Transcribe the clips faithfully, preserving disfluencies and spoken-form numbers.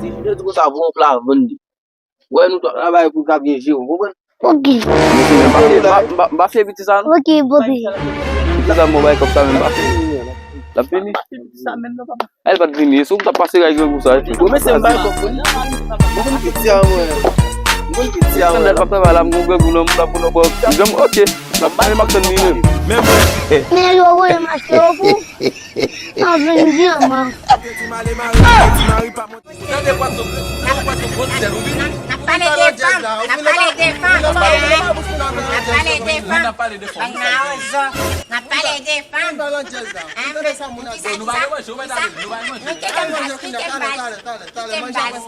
Ti jide di konsa pou yon pla vann li. Wè nou t ap travay pou l ka byen jere, w konprann? Ok. Mesye, men m pa fye, m pa, m pa, m pa fye piti sa non. Ok, pote. Piti sa m bay kòb sa men m pa fye. L ap vini. Ay, l pa t vini. E si w t ap pase ray grangou sa. Bon, mesye, m bay kòb pou li. M konn piti a mwen. M konn piti a mwen. Sandal p ap travay la, m gon grangou nan, m la pou nan bò. Janm, ok. M ap bay m ap tann li menm. Men mwen. Men yo voye mache yo pou. Sa vin dyaman. N ap pale de fanm, n ap pale de fanm, n ap pale de fanm, n ap pale de fanm, n ap pale de fanm. N ap pale de fanm. Hein, men, kisa, kisa, nou kite m baz, kite m baz, kite m baz.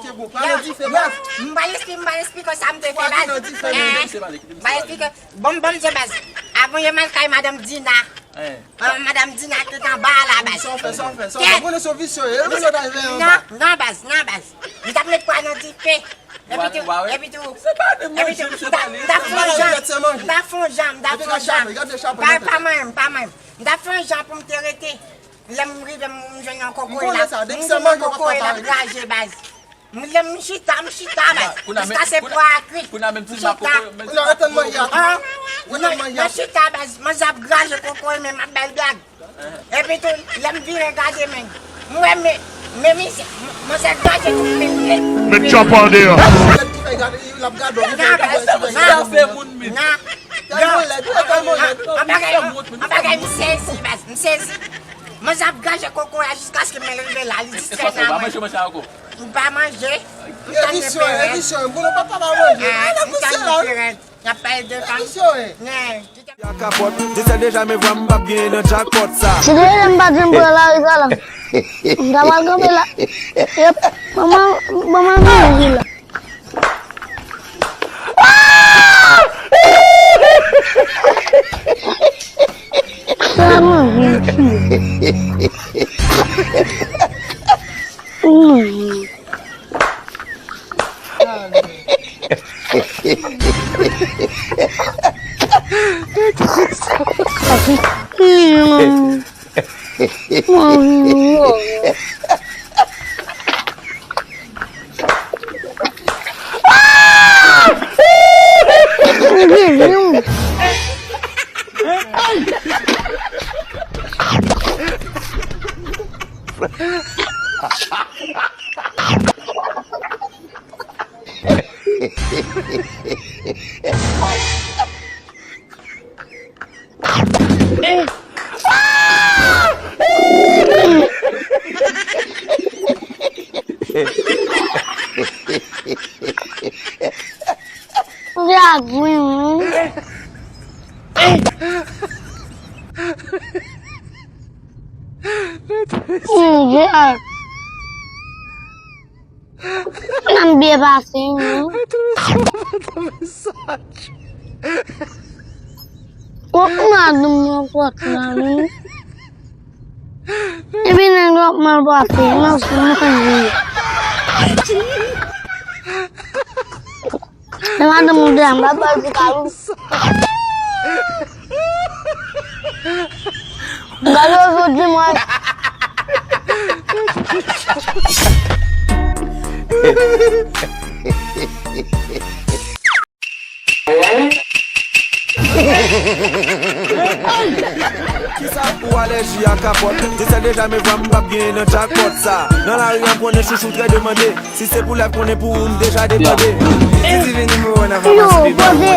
Yo, m pral esplike, m pral esplike sa m te fè baz. Hein? M pral esplike. Bon, bon, se baz. Avan yo m al kay madanm Dina. Hein. Ah, madanm Dina ki t anba a la, baz. Sa w fè, sa w fè, sa w fè. Bon, nou se visye, e nou ta rive anba. Non, non, baz, non, baz. M t ap met pwa nan dife. Epi tou, epi tou, epi tou, m t ap, m t ap fè yon jan, m t ap fè yon jan, m t ap fè yon jan. Pa, pa manyen m, pa manyen m. M t ap fè yon jan pou m te rete. Lè m rive, m jwenn yon kokoye la. M jwenn yon kokoye la, m graje baz. M lè m chita, m chita baz. Jiskaske pwa a kwit. M chita. Mwen chita baz, manje ap graje kokoye, men m ap bay blag. Epi tou, lè m vire gade men, m wè men, men mizè, manzè graje tout men li. Met tchòp an deyò. Nan, nan, nan, an bagay, an bagay m sezi, baz, m sezi. Manzè ap graje kokoye a jiskaske men l rive la, li distrè nan mwen. M pa manje, m tann mwen peren. M tann mwen peren. Y ap pale de fanm. Nen. Kapòt, di sèl deja men vwa m p ap genyen nan jackpot sa. Si deja m pa t vin pran lari sa la, m ta pral kanpe la. Yep, manman, manman vin la. Sa manje m tiye. Manje. Vye a gwen, wi. Vye a. Nan byen pase, wi. Kòk madanm nan sòti la menm. Epi nèg yo ap mal pase, nan sou manje. Men madanm ou deyò, m pa ba l ti kalou. Gade yo sot di mwen. Kisa pou alèji a kapòt? Di sèl deja men vwa m p ap genyen nan jackpot sa. Nan lari an konnen chouchou trè demande. Si se pou lèv konnen pou ou m deja depande. Yo, poze.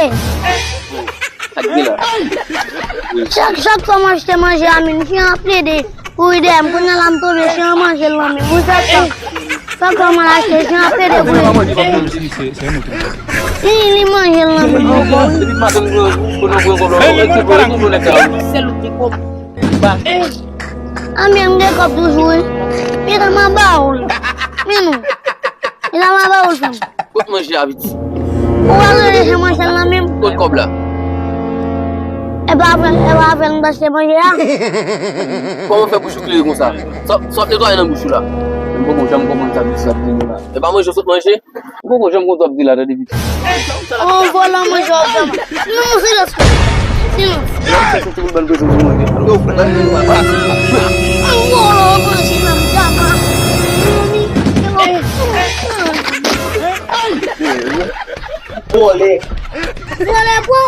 Chak, chak fwa m achte manje a menm, chen an ap plede kouri dèyè m. Kounye a la m tonbe, chen an manje l nan men m. Wi, chak fwa, chak fwa m al achte, chen an ap plede kouri. Li, li manje l nan men m. Anbyen, m gen kòb toujou, wi. Pita m a ba ou l. Men non. Pita m a ba ou l, frè m. Kot manje a, piti? Ou pa rele chen manje l nan men m? Kot kòb la? E pa avè, e pa avè l m t achte manje a? Kòman w fè bouch ou klere konsa? Sa, sa w ap netwaye nan bouch ou la? M poko janm konprann sa piti la ap di nou la. E pa manje w sot manje? M poko janm konn sa w ap di la, tande piti. Yon vòlò manje w ap ban mwen. Non, silans. Silans. Yon sèl soti pou l ban l prezan pou manje. Yon vòlò manje nan dama. Vòlè. Vòlè, bro.